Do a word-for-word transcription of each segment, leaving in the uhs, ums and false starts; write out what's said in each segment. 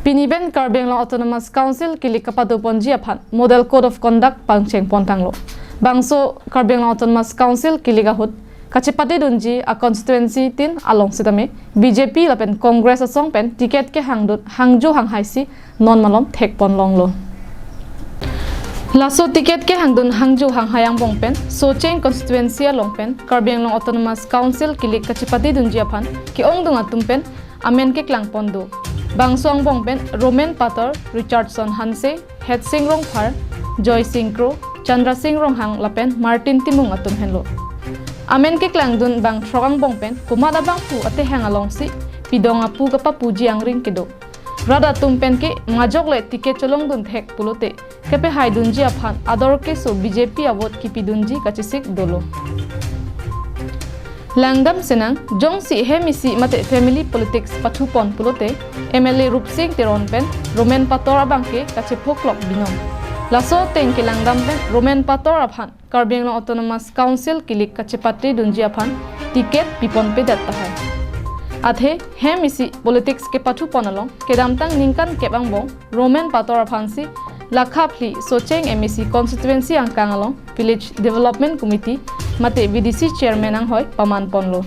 Pini pen Karbi Anglong Autonomous Council kilik kapado ponji aphan Model Code of Conduct pangcheng pon tanglo. Bangso Karbi Anglong Autonomous Council kilik ahut kachepate dunji a constituency tin along sitame B J P lapen Congress asong pen ticket kehangdun hangjo hanghai si non malom thek pon longlo. Laso ticket kehangdun hangjo hanghai angbong pen Socheng constituency along pen Karbi Anglong Autonomous Council kilik kachepate dunji aphan ke-ongdung atum pen amen keklang pon do. Bangso angbong pen Romen Pator, Richardson Hanse, Hetsing Rongphar, Joysing Kro, Chandrasing Ronghang lapen Martin Timung atum henlo. Amen keklangdun bang throk angbong pen komat abangphu atehang alongsi pidong apu kapapuji angring kedo. Rat atum pen ke majok le ticket cholongdun thek pulote kepehaidunji aphan ador keso B J P a-vote kipidunji kachesik dolo. Langdam senang, jongsi hem isi mate family politics pathupon pulote M L A Rupsing Teron pen Romen Pator abangke kachephoklok binong. Laso ateng kelangdam pen Romen Pator aphan Karbi Anglong Autonomous Council kilik kachepate dunji aphan ticket piponpedet tahai. Athe hem isi politics kepathupon along kedamtang ningkan kep angbong Romen Pator aphansi lakha phli Socheng M A C constituency angkang along Village Development Committee mate V D C Chairman anghoi paman ponlo.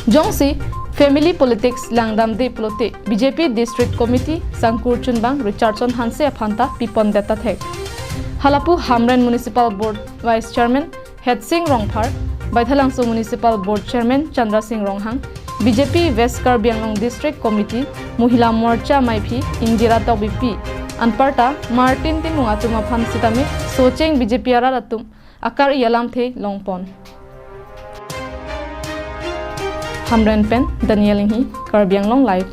Jongsi family politics langdamde pulote B J P District Committee sangkur chunbang Richardson Hanse aphanta pipondet ta thek. Halapu Hamren Municipal Board Vice Chairman Hetsing Rongphar, Baithalangso Municipal Board Chairman Chandrasing Ronghang, B J P West Karbi Anglong District Committee, Mohila Morcha maiphi Indira Tokbipi, anparta Martin Timung atum aphan sitame Socheng B J P arat atum akar-i alamthe longpon. Hamren pen Daniel Inghi, Karbi Anglong Live.